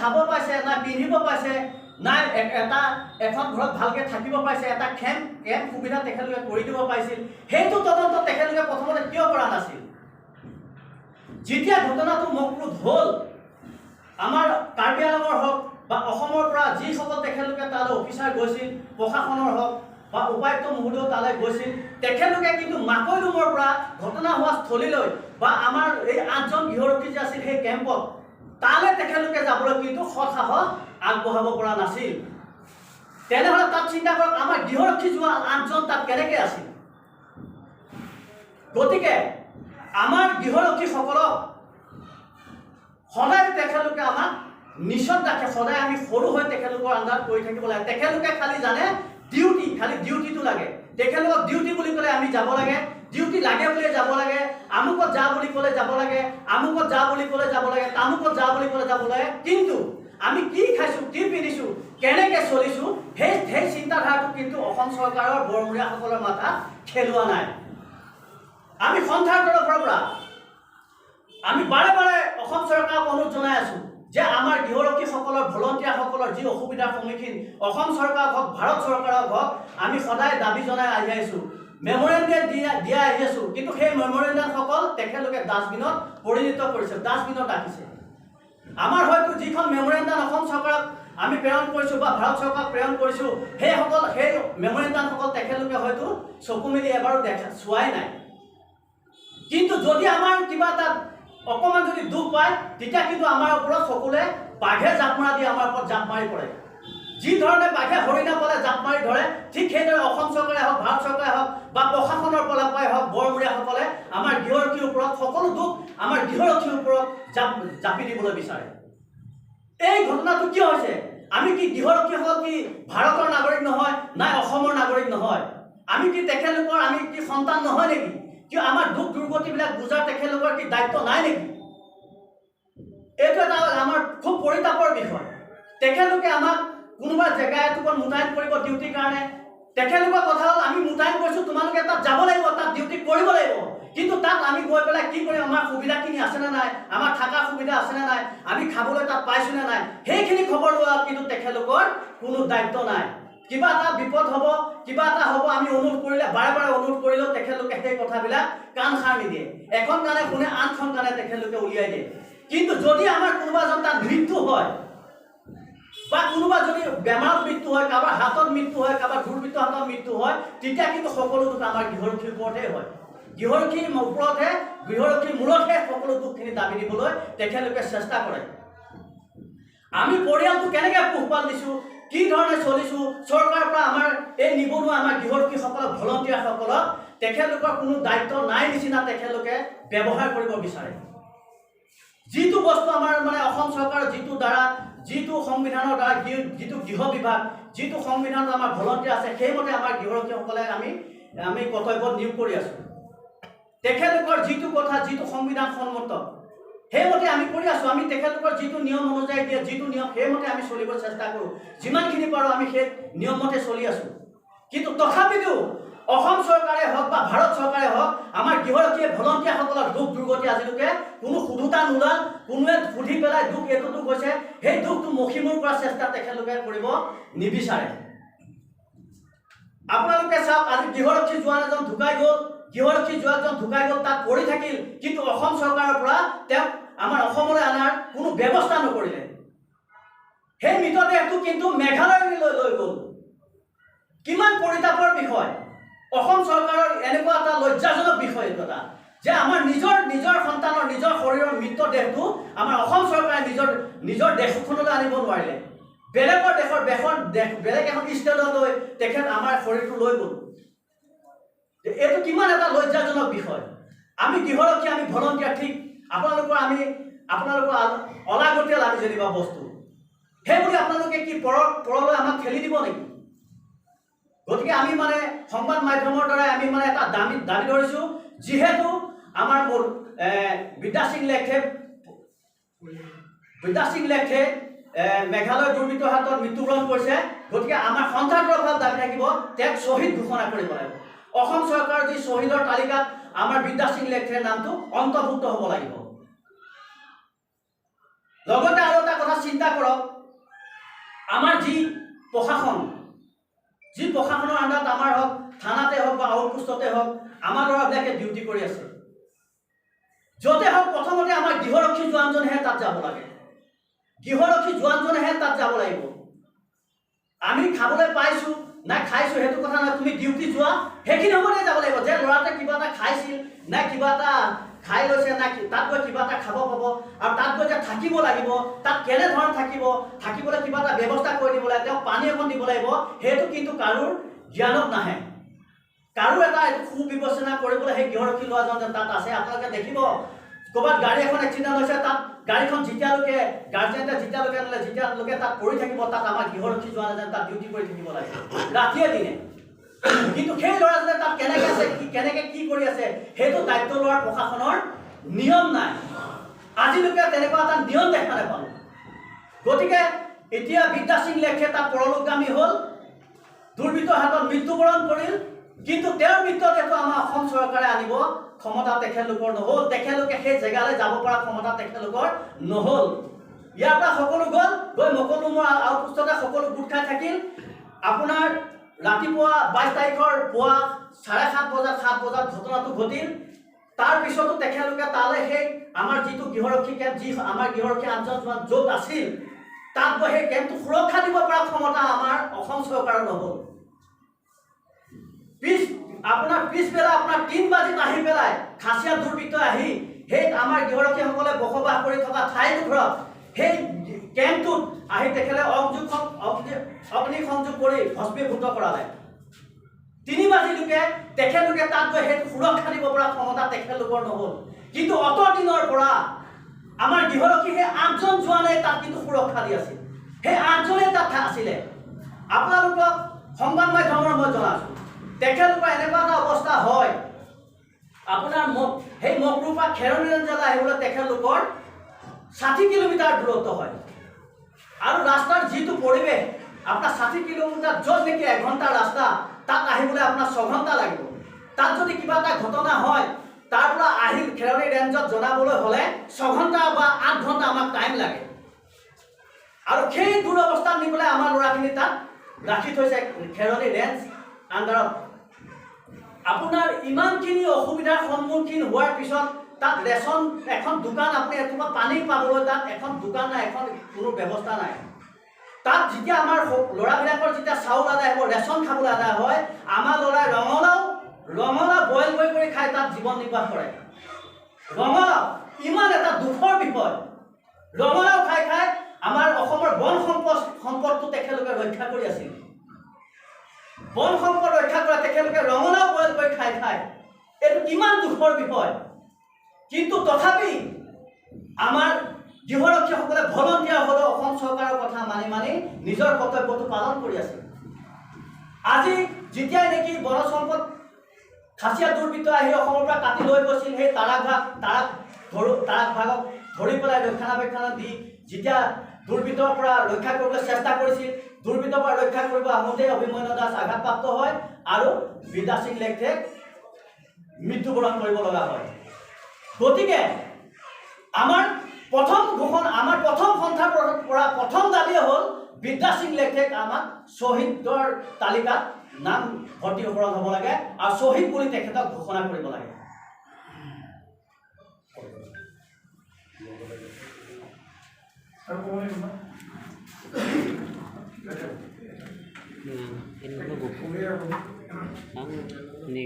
খাব পাইছে, নাই পিন্ধিব পাইছে, নাই এটা এখন ঘৰত ভালকৈ থাকিব পাইছে, এটা কেম্প কেম্প সুবিধা তেখেতলোকে কৰি দিব পাৰিছিল। সেইটো তদন্ত তেখেতলোকে প্ৰথমতে কিয় কৰা নাছিল? যেতিয়া ঘটনাটো মকৰুত হ'ল, আমাৰ কাৰ্বি আংলঙৰ হওক বা অসমৰ পৰা যিসকল তেখেতলোকে তালৈ অফিচাৰ গৈছিল, প্ৰশাসনৰ হওক বা উপায়ুক্ত মহোদয় তালৈ গৈছিল, তেখেতলোকে কিন্তু মাকৈলুমৰ পৰা ঘটনা হোৱা স্থলীলৈ বা আমাৰ এই 8জন গৃহৰক্ষী যে আছিল সেই কেম্পত, তালৈ তেখেতলোকে যাবলৈ কিন্তু সৎসাহস আগবঢ়াব পৰা নাছিল। তেনেহ'লে তাত চিন্তা কৰক, আমাৰ গৃহৰক্ষী যোৱা 8জন তাত কেনেকৈ আছিল? গতিকে আমাৰ গৃহৰক্ষীসকলক সদায় তেখেতলোকে আমাক নিচত ৰাখে। সদায় আমি সৰু হৈ তেখেতলোকৰ আণ্ডাৰত কৰি থাকিব লাগে। তেখেতলোকে খালি জানে ডিউটি, খালি ডিউটিটো লাগে তেখেতলোকক। ডিউটি বুলি ক'লে আমি যাব লাগে, ডিউটি লাগে বুলিয়ে যাব লাগে। আমুকত যা বুলি ক'লে যাব লাগে, আমুকত যা বুলি ক'লে যাব লাগে, তামুকত যা বুলি ক'লে যাব লাগে। কিন্তু আমি কি খাইছোঁ, কি পিন্ধিছোঁ, কেনেকৈ চলিছোঁ, সেই চিন্তাধাৰাটো কিন্তু অসম চৰকাৰৰ বৰমূৰীয়াসকলৰ মাথাত খেলোৱা নাই। আমি সন্থাৰ তৰফৰ পৰা আমি বাৰে বাৰে অসম চৰকাৰক অনুৰোধ জনাই আছোঁ যে আমাৰ গৃহৰক্ষীসকলৰ, ভলণ্টিয়াৰসকলৰ যি অসুবিধাৰ সন্মুখীন, অসম চৰকাৰক হওক, ভাৰত চৰকাৰক হওক, আমি সদায় দাবী জনাই আহি আছোঁ, মেমৰেণ্ডাম দিয়া দিয়া আহি আছোঁ। কিন্তু সেই মেমৰেণ্ডামসকল তেখেতলোকে ডাষ্টবিনত পৰিণত কৰিছে, ডাষ্টবিনত ৰাখিছে। আমাৰ হয়তো যিখন মেমৰেণ্ডাম অসম চৰকাৰক আমি প্ৰেৰণ কৰিছোঁ বা ভাৰত চৰকাৰক প্ৰেৰণ কৰিছোঁ, সেই মেমৰেণ্ডামসকল তেখেতলোকে হয়তো চকু মেলি এবাৰো দেখা চোৱাই নাই। কিন্তু যদি আমাৰ কিবা এটা অকণমান যদি দুখ পায়, তেতিয়া কিন্তু আমাৰ ওপৰত সকলোৱে বাঘে জাপ মৰা দি আমাৰ ওপৰত জাপ মাৰি পৰে। যি ধৰণে বাঘে হৰিণা পালে জাপ মাৰি ধৰে, ঠিক সেইদৰে অসম চৰকাৰে হওক, ভাৰত চৰকাৰে হওক বা প্ৰশাসনৰ ফালৰ পৰাই হওক, বৰমূৰীয়াসকলে আমাৰ গৃহৰক্ষীৰ ওপৰত সকলো দুখ আমাৰ গৃহৰক্ষীৰ ওপৰত জাপি দিবলৈ বিচাৰে। এই ঘটনাটো কিয় হৈছে? আমি কি গৃহৰক্ষীসকল কি ভাৰতৰ নাগৰিক নহয়, নাই অসমৰ নাগৰিক নহয়? আমি কি তেখেতলোকৰ, আমি কি সন্তান নহয় নেকি? কিয় আমাৰ দুখ দুৰ্গতিবিলাক বুজাৰ তেখেতলোকৰ কি দায়িত্ব নাই নেকি? এইটো এটা আমাৰ খুব পৰিতাপৰ বিষয়। তেখেতলোকে আমাক কোনোবা জেগা এটুকুৰত মোতায়েন কৰিব ডিউটিৰ কাৰণে। তেখেতলোকৰ কথা হ'ল, আমি মোতায়েন কৰিছোঁ, তোমালোকে তাত যাব লাগিব, তাত ডিউটি কৰিব লাগিব। কিন্তু তাত আমি গৈ পেলাই কি কৰিম? আমাৰ সুবিধাখিনি আছেনে নাই, আমাৰ থকাৰ সুবিধা আছেনে নাই, আমি খাবলৈ তাত পাইছোনে নাই, সেইখিনি খবৰ লোৱা কিন্তু তেখেতলোকৰ কোনো দায়িত্ব নাই। কিবা এটা বিপদ হ'ব, কিবা এটা হ'ব, আমি অনুৰোধ কৰিলে, বাৰে বাৰে অনুৰোধ কৰিলেও তেখেতলোকে সেই কথাবিলাক কাণ সাৰ নিদিয়ে। এখন কাণে শুনে, আনখন কাণে তেখেতলোকে উলিয়াই দিয়ে। কিন্তু যদি আমাৰ কোনোবা এজন তাত মৃত্যু হয় বা কোনোবা যদি বেমাৰত মৃত্যু হয়, কাৰোবাৰ হাতত মৃত্যু হয়, কাৰোবাৰ দুৰ্বৃত্ত হাতত মৃত্যু হয়, তেতিয়া কিন্তু সকলো দুখ আমাৰ গৃহৰক্ষীৰ ওপৰতহে হয়। গৃহৰক্ষীৰ ওপৰতহে, গৃহৰক্ষীৰ মূৰতহে সকলো দুখখিনি দাবী দিবলৈ তেখেতলোকে চেষ্টা কৰে। আমি পৰিয়ালটো কেনেকৈ পোহপাল দিছোঁ, কি ধৰণে চলিছোঁ, চৰকাৰৰ পৰা আমাৰ এই নিবনুৱা আমাৰ গৃহৰক্ষীসকলক, ভলণ্টিয়াৰসকলক তেখেতলোকৰ কোনো দায়িত্ব নাই নিচিনা তেখেতলোকে ব্যৱহাৰ কৰিব বিচাৰে। যিটো বস্তু আমাৰ মানে অসম চৰকাৰৰ যিটো দ্বাৰা, যিটো সংবিধানৰ দ্বাৰা, যিটো গৃহ বিভাগ, যিটো সংবিধানত আমাৰ ভলণ্টিয়াৰ আছে, সেইমতে আমাৰ গৃহৰক্ষীসকলে আমি কৰ্তব্যত নিয়োগ কৰি আছোঁ। তেখেতলোকৰ যিটো কথা, যিটো সংবিধানসন্মত, সেইমতে আমি কৰি আছোঁ। আমি তেখেতলোকৰ যিটো নিয়ম অনুযায়ী দিয়ে, যিটো নিয়ম, সেইমতে আমি চলিব চেষ্টা কৰোঁ। যিমানখিনি পাৰোঁ আমি সেই নিয়মমতে চলি আছোঁ। কিন্তু তথাপিতো অসম চৰকাৰে হওক বা ভাৰত চৰকাৰে হওক, আমাৰ গৃহৰক্ষীয়ে, ভলণ্টিয়াৰসকলৰ দুখ দুৰ্গতি আজিলৈকে কোনো সোধোতা নোলাল। কোনোৱে সুধি পেলাই দুখ এইটো দুখ হৈছে, সেই দুখটো মষিমূৰ কৰাৰ চেষ্টা তেখেতলোকে কৰিব নিবিচাৰে। আপোনালোকে চাওক, আজি গৃহৰক্ষী জোৱান এজন ঢুকাই গ'ল, গৃহৰক্ষী জোৱানজন ঢুকাই গ'ল, তাত পৰি থাকিল। কিন্তু অসম চৰকাৰৰ পৰা তেওঁক আমাৰ অসমলৈ অনাৰ কোনো ব্যৱস্থা নকৰিলে। সেই মৃতদেহটো কিন্তু মেঘালয়লৈ লৈ গ'ল। কিমান পৰিতাপৰ বিষয়! অসম চৰকাৰৰ এনেকুৱা এটা লজ্জাজনক বিষয় এইটো এটা যে আমাৰ নিজৰ নিজৰ সন্তানৰ, নিজৰ শৰীৰৰ মৃতদেহটো আমাৰ অসম চৰকাৰে নিজৰ নিজৰ দেশখনলৈ আনিব নোৱাৰিলে। বেলেগৰ দেশৰ বেখন দেশ, বেলেগ এখন ষ্টেটলৈ তেখেত আমাৰ শৰীৰটো লৈ গ'ল। এইটো কিমান এটা লজ্জাজনক বিষয়! আমি গৃহৰক্ষী, আমি ভলণ্টিয়াৰ, ঠিক আপোনালোকৰ, আমি আপোনালোকৰ অলাগতিয়াল আমি যেনিবা বস্তু। সেইবুলি আপোনালোকে কি পৰলৈ আমাক ঠেলি দিব নেকি? গতিকে আমি মানে সংবাদ মাধ্যমৰ দ্বাৰাই আমি মানে এটা দাবী দাবী ধৰিছোঁ, যিহেতু আমাৰ মোৰ বিদ্যাসিং লেখে মেঘালয় দুৰ্বৃত্তৰ হাতত মৃত্যুবৰণ কৰিছে, গতিকে আমাৰ সন্থাৰ তৰফৰ দাবী থাকিব, তেওঁক শ্বহীদ ঘোষণা কৰিব লাগিব। অসম চৰকাৰৰ যি শ্বহীদৰ তালিকাত আমাৰ বিদ্যাসিং লেখেৰ নামটো অন্তৰ্ভুক্ত হ'ব লাগিব। লগতে আৰু এটা কথা চিন্তা কৰক, আমাৰ যি প্ৰশাসন, যি প্ৰশাসনৰ আণ্ডাৰত আমাৰ হওক, থানাতে হওক বা আউটপোষ্টতে হওক, আমাৰ ল'ৰাবিলাকে ডিউটি কৰি আছে, য'তে হওক, প্ৰথমতে আমাৰ গৃহৰক্ষী জোৱানজনেহে তাত যাব লাগে। গৃহৰক্ষী জোৱানজনেহে তাত যাব লাগিব। আমি খাবলৈ পাইছোঁ নাই খাইছোঁ সেইটো কথা নহয়, তুমি ডিউটি যোৱা সেইখিনি সময়তে যাব লাগিব যে ল'ৰাটোৱে কিবা এটা খাইছিল নাই, কিবা এটা খাই লৈছে নাই, তাত গৈ কিবা এটা খাব পাব আৰু তাত গৈ যে থাকিব লাগিব, তাত কেনেধৰণে থাকিব, থাকিবলৈ কিবা এটা ব্যৱস্থা কৰি দিব লাগে, তেওঁক পানী অকণ দিব লাগিব। সেইটো কিন্তু কাৰোৰ জ্ঞানত নাহে। কাৰো এটা এইটো সুবিবেচনা কৰিবলৈ সেই গৃহৰক্ষী ল'ৰাজন যে তাত আছে, আপোনালোকে দেখিব ক'ৰবাত গাড়ী এখন এক্সিডেণ্ট হৈছে, তাত গাড়ীখন যেতিয়ালৈকে গাৰ্জেণ্টে যেতিয়ালৈকে নহ'লে যেতিয়ালৈকে তাত পৰি থাকিব, তাত আমাৰ গৃহৰক্ষী জোৱান এজন তাত ডিউটি কৰি থাকিব লাগে ৰাতিয়ে দিনে। কিন্তু সেই ল'ৰাজনে তাত কেনেকৈ আছে, কি কেনেকৈ কি কৰি আছে, সেইটো দায়িত্ব লোৱাৰ প্ৰশাসনৰ নিয়ম নাই। আজিলৈকে তেনেকুৱা এটা নিয়ম দেখা নাপালোঁ। গতিকে এতিয়া বিদ্যা সিং লেখে তাত পৰলোকগামী হ'ল, দুৰ্বৃত্তৰ হাতত মৃত্যুবৰণ কৰিল, কিন্তু তেওঁৰ মৃতদেহটো আমাৰ অসম চৰকাৰে আনিব ক্ষমতা তেখেতলোকৰ নহ'ল। তেখেতলোকে সেই জেগালৈ যাব পৰা ক্ষমতা তেখেতলোকৰ নহ'ল। ইয়াৰ পৰা সকলো গ'ল, গৈ মকলুমৰ আউটপোষ্টতে সকলো গোট খাই থাকিল। আপোনাৰ ৰাতিপুৱা 22 তাৰিখৰ পুৱা 7:30 বজাত, 7 বজাত ঘটনাটো ঘটিল। তাৰপিছতো তেখেতলোকে তালৈ সেই আমাৰ যিটো গৃহৰক্ষী কেম্প, যি আমাৰ গৃহৰক্ষী 8জন জোৱান য'ত আছিল, তাত গৈ সেই কেম্পটো সুৰক্ষা দিব পৰা ক্ষমতা আমাৰ অসম চৰকাৰৰ নহ'ল। আপোনাৰ পিছবেলা আপোনাৰ 3 বাজিত আহি পেলাই খাচীয়া দুৰ্বৃত্তই আহি সেই আমাৰ গৃহৰক্ষীসকলে বসবাস কৰি থকা ঠাইডোখৰত সেই কেম্পটোত আহি তেখেতে অগ্নিসংযোগ কৰি ভস্মীভূত কৰালে। 3 বাজিলৈকে তেখেতলোকে তাত গৈ সেইটো সুৰক্ষা দিব পৰা ক্ষমতা তেখেতলোকৰ নহ'ল। কিন্তু অত দিনৰ পৰা আমাৰ গৃহৰক্ষী সেই 8জন জোৱানে তাত কিন্তু সুৰক্ষা দি আছিল, সেই 8জনে তাত আছিলে। আপোনালোকক সংবাদ মাধ্যমৰ মই জনাইছোঁ, তেখেতলোকৰ এনেকুৱা এটা অৱস্থা হয়, আপোনাৰ সেই মকৰুৰ পৰা খেৰণি ৰেঞ্জলৈ আহিবলৈ তেখেতলোকৰ 60 কিলোমিটাৰ দূৰত্ব হয়। আৰু ৰাস্তাৰ যিটো পৰিৱেশ, আপোনাৰ 60 কিলোমিটাৰ য'ত নেকি 1 ঘণ্টাৰ ৰাস্তা, তাত আহিবলৈ আপোনাৰ 6 ঘণ্টা লাগিব। তাত যদি কিবা এটা ঘটনা হয়, তাৰ পৰা আহি খেৰণি ৰেঞ্জত জনাবলৈ হ'লে 6 ঘণ্টা বা 8 ঘণ্টা আমাক টাইম লাগে। আৰু সেই দুৰৱস্থাত নি পেলাই আমাৰ ল'ৰাখিনি তাত ৰাখি থৈছে খেৰণি ৰেঞ্জ আণ্ডাৰত। আপোনাৰ ইমানখিনি অসুবিধাৰ সন্মুখীন হোৱাৰ পিছত তাত ৰেচন এখন দোকান, আপুনি এটুপা পানী পাবলৈ তাত এখন দোকান নাই, এখন কোনো ব্যৱস্থা নাই। তাত যেতিয়া আমাৰ ল'ৰাবিলাকৰ যেতিয়া চাউল আদায় হ'ব, ৰেচন খাবলৈ আদায় হয়, আমাৰ ল'ৰাই ৰঙালাও বইল কৰি কৰি খাই তাত জীৱন নিৰ্বাহ কৰে। ৰঙালাও ইমান এটা দুখৰ বিষয়, ৰঙালাও খাই খাই আমাৰ অসমৰ বন সম্পদটো তেখেতলোকে ৰক্ষা কৰি আছিল। বন সম্পদ ৰক্ষা কৰা তেখেতলোকে ৰঙালাও বইল কৰি খাই খাই, এইটো কিমান দুখৰ বিষয়। কিন্তু তথাপি আমাৰ গৃহৰক্ষীসকলে ভলণ্টিয়াৰ হ'লেও অসম চৰকাৰৰ কথা মানি মানি নিজৰ কৰ্তব্যটো পালন কৰি আছিল। আজি যেতিয়াই নেকি বনজ সম্পদ খাচীয়া দুৰ্বৃত্ত আহি অসমৰ পৰা কাটি লৈ গৈছিল, সেই তাৰাক ভাগক ধৰি পেলাই ৰক্ষণাবেক্ষণ দি যেতিয়া দুৰ্বৃত্তৰ পৰা ৰক্ষা কৰিবলৈ চেষ্টা কৰিছিল, দুৰ্বৃত্তৰ পৰা ৰক্ষা কৰিব আহোঁতে অভিমন্যু দাস আঘাতপ্ৰাপ্ত হয় আৰু বিদ্যা সিং লেখথে মৃত্যুবৰণ কৰিব লগা হয়। গতিকে আমাৰ প্ৰথম ঘোষণা, আমাৰ প্ৰথম সন্থাৰ পৰা প্ৰথম দাবীয়ে হ'ল বিদ্যা সিং লেখথেক আমাক শ্বহীদৰ তালিকাত নাম ভৰ্তিকৰণ হ'ব লাগে আৰু শ্বহীদ বুলি তেখেতক ঘোষণা কৰিব লাগে।